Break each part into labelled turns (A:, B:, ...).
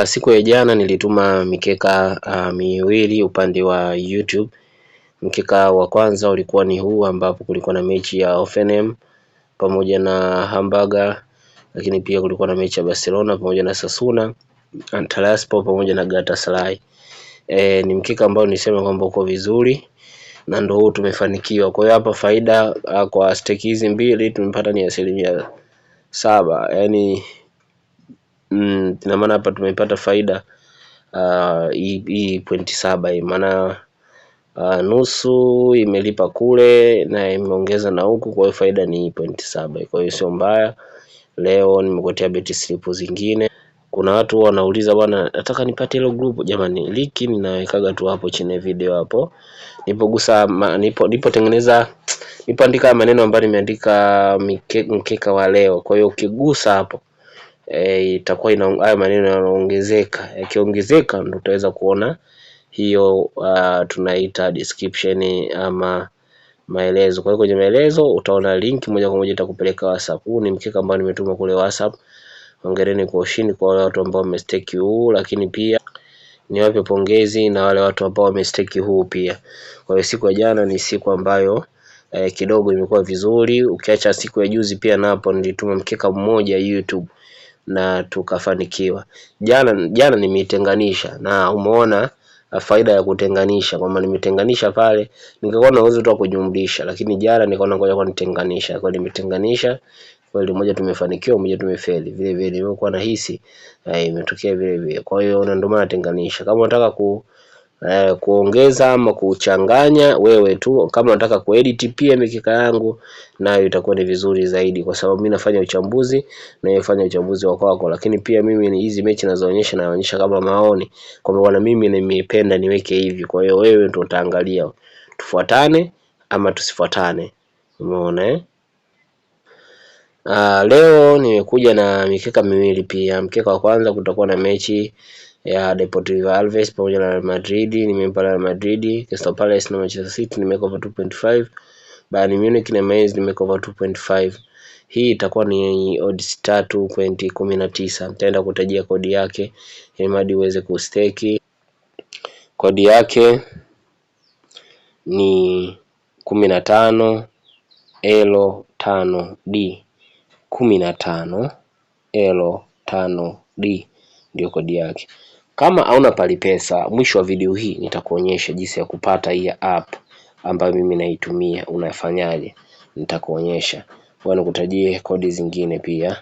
A: Siku ya jana nilituma mikeka miwili upande wa YouTube. Mkeka wa kwanza ulikuwa ni huu ambapo kulikuwa na mechi ya Hoffenheim pamoja na Hamburger, lakini pia kulikuwa na mechi ya Barcelona pamoja na Sasuna, Antalyaspor pamoja na Galatasaray. Ni mkeka ambao nisema kwamba uko vizuri na ndio huu tumefanikiwa. Kwa hiyo hapa faida kwa stake hizi mbili tumepata ni 7%, yaani ina maana hapa tumepata faida hii 0.7 hii, maana nusu imelipa kule na imeongeza na huku, kwa hiyo faida ni 0.7. Kwa hiyo sio mbaya. Leo nimekuletea beti slip zingine. Kuna watu wanauliza bwana, nataka nipate hilo group. Jamani, link ninawekaga tu hapo chini ya video hapo. Nipogusa nipo nipotengeneza nipoandika maneno ambayo nimeandika mkeka wa leo. Kwa hiyo ukigusa hapo itakuwa ina hayo maneno yanaongezeka. Yakiongezeka ndio utaweza kuona hiyo tunaita description ama maelezo. Kwa hiyo kwenye maelezo utaona link moja kwa moja itakupeleka WhatsApp. Huu ni mkeka ambao nimetuma kule WhatsApp. Hongereni kwa ushindi kwa wale watu ambao wamestake huu, lakini pia niwape pongezi na wale watu ambao wamestake huu pia. Kwa hiyo siku ya jana ni siku ambayo kidogo imekuwa vizuri, ukiacha siku ya juzi pia napo nilituma mkeka mmoja YouTube na tukafanikiwa. Jana nimeitenganisha na umeona faida ya kutenganisha kwamba nimetenganisha pale, ningekuwa na uwezo tu wa kujumlisha, lakini jana nikaona ngoja kwa nitenganisha. Kwa nimetenganisha kweli, moja tumefanikiwa, moja tumefeli. Vile vile nimekuwa nahisi imetokea vile vile. Kwa hiyo ndio maana natenganisha. Kama unataka kuongeza ama kuchanganya wewe tu, kama unataka kuedit pia mikeka yangu nayo itakuwa ni vizuri zaidi, kwa sababu mimi nafanya uchambuzi na wewe fanya uchambuzi wa kwako. Lakini pia mimi ni hizi mechi nazoonyesha naonyesha kama maoni kwamba bwana, mimi nimeipenda niweke hivi. Kwa hiyo wewe ndio utaangalia tufuatane ama tusifuatane. Umeona eh? Leo nimekuja na mikeka miwili pia. Mkeka wa kwanza kutakuwa na mechi ya Deportivo Alves pamoja na Real Madrid, nimempa Real Madrid. Crystal Palace na Manchester City nimeweka over 2.5. Bayern Munich na Mainz nimeweka over 2.5. Hii itakuwa ni odds 3.19. Nitaenda kutajia kodi yake ili mradi uweze kusteki. Kodi yake ni 15 L 5 D, 15 L 5 D ndio kodi yake. Kama hauna Palipesa, mwisho wa video hii nitakuonyesha jinsi ya kupata hii app ambayo mimi naitumia, unafanyaje, nitakuonyesha. Ngoja nikutajie kodi zingine pia.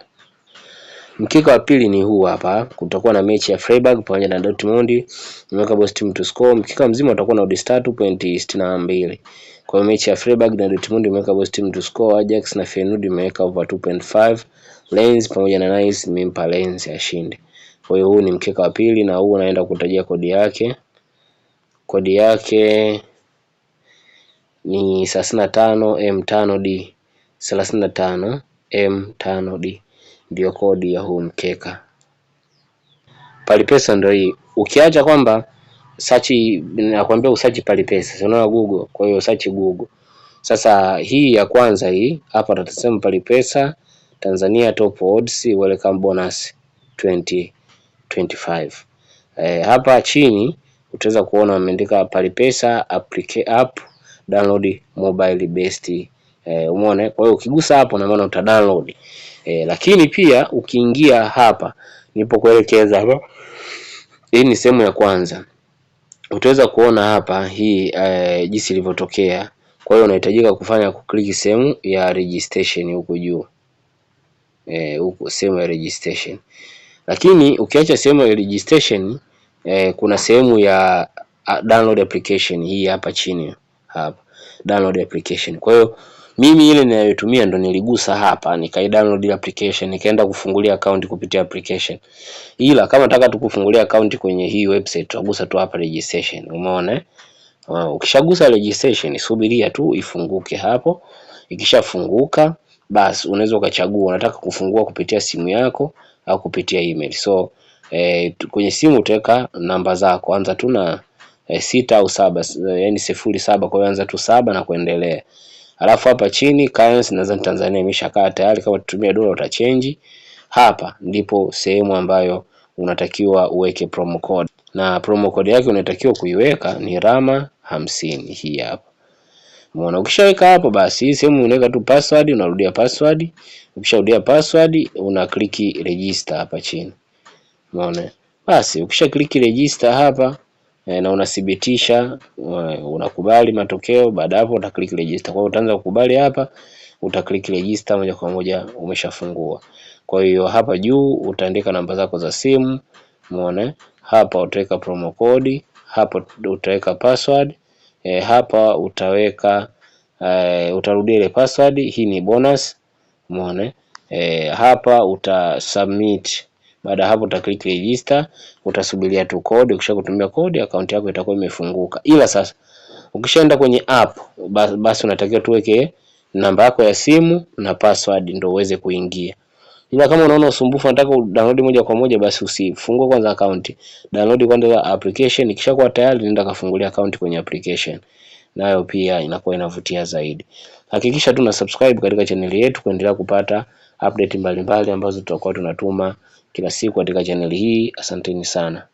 A: Mkeka wa pili ni huu hapa, kutakuwa na mechi ya Freiburg pamoja na Dortmund, nimeweka both team to score. Mkeka mzima utakuwa na odds 3.62. Kwa hiyo mechi ya Freiburg na Dortmund imeweka both team to score, Ajax na Feyenoord imeweka over 2.5, Lens pamoja na Nice nimempa Lens ashinde. Kwa hiyo huu ni mkeka wa pili na huu naenda kutajia kodi yake. Kodi yake ni 35 M5D, 35 M5D ndio kodi ya huu mkeka. Palipesa ndio hii. Ukiacha kwamba search, nakwambia usearch Palipesa, si unaona Google, kwa hiyo search Google. Sasa hii ya kwanza hii hapa tutasema Palipesa Tanzania top odds welcome bonus 2025. Hapa chini utaweza kuona wameandika Palipesa app download mobile based. Umeona? Kwa hiyo ukigusa hapo na maana uta download. Lakini pia ukiingia hapa nilipokuelekeza hapa, hii ni sehemu ya kwanza, utaweza kuona hapa hii jinsi ilivyotokea. Kwa hiyo unahitajika kufanya kuclick sehemu ya registration huku juu, huku sehemu ya registration. Lakini ukiacha sehemu ya registration, kuna sehemu ya download application hii hapa chini hapa, download application. Kwa hiyo mimi ile ninayotumia ndo niligusa hapa nikai download ile application nikaenda kufungulia account kupitia application. Ila kama nataka tu kufungulia account kwenye hii website utagusa tu hapa registration. Umeona eh? Ukishagusa registration subiria tu ifunguke hapo. Ikishafunguka basi unaweza ukachagua unataka kufungua kupitia simu yako au kupitia email. So kwenye simu utaweka namba zako, anza tu na 6 au 7, yaani 07, kwa hiyo anza tu 7 na kuendelea. Alafu hapa chini currency nadhani Tanzania imeshakaa tayari, kama tutumia dola utachange. Hapa ndipo sehemu ambayo unatakiwa uweke promo code, na promo code yake unatakiwa kuiweka ni Rama 50 hii hapa. Umeona, ukishaweka hapo basi hii sehemu unaweka tu password, unarudia password. Ukisharudia password una click register hapa chini. Umeona? Basi ukisha click register hapa na unathibitisha unakubali matokeo. Baada hapo uta click register. Kwa hiyo utaanza kukubali hapa, uta click register moja kwa moja umeshafungua. Kwa hiyo hapa juu utaandika namba zako za simu. Umeona? Hapa utaweka promo code, hapa utaweka password. Hapa utaweka utarudia ile password. Hii ni bonus. Umeona? Hapa uta submit. Baada hapo uta click register, utasubiria tu code. Ukisha kutumia code, account yako itakuwa imefunguka. Ila sasa ukishaenda kwenye app, basi unatakiwa tuweke namba yako ya simu na password ndio uweze kuingia. Ila kama unaona usumbufu, unataka download moja kwa moja, basi usifungue kwanza account, download kwanza application. Ikishakuwa tayari, nenda kafungulia account kwenye application, nayo pia inakuwa inavutia zaidi. Hakikisha tu na subscribe katika chaneli yetu kuendelea kupata update mbalimbali ambazo tutakuwa tunatuma kila siku katika chaneli hii. Asanteni sana.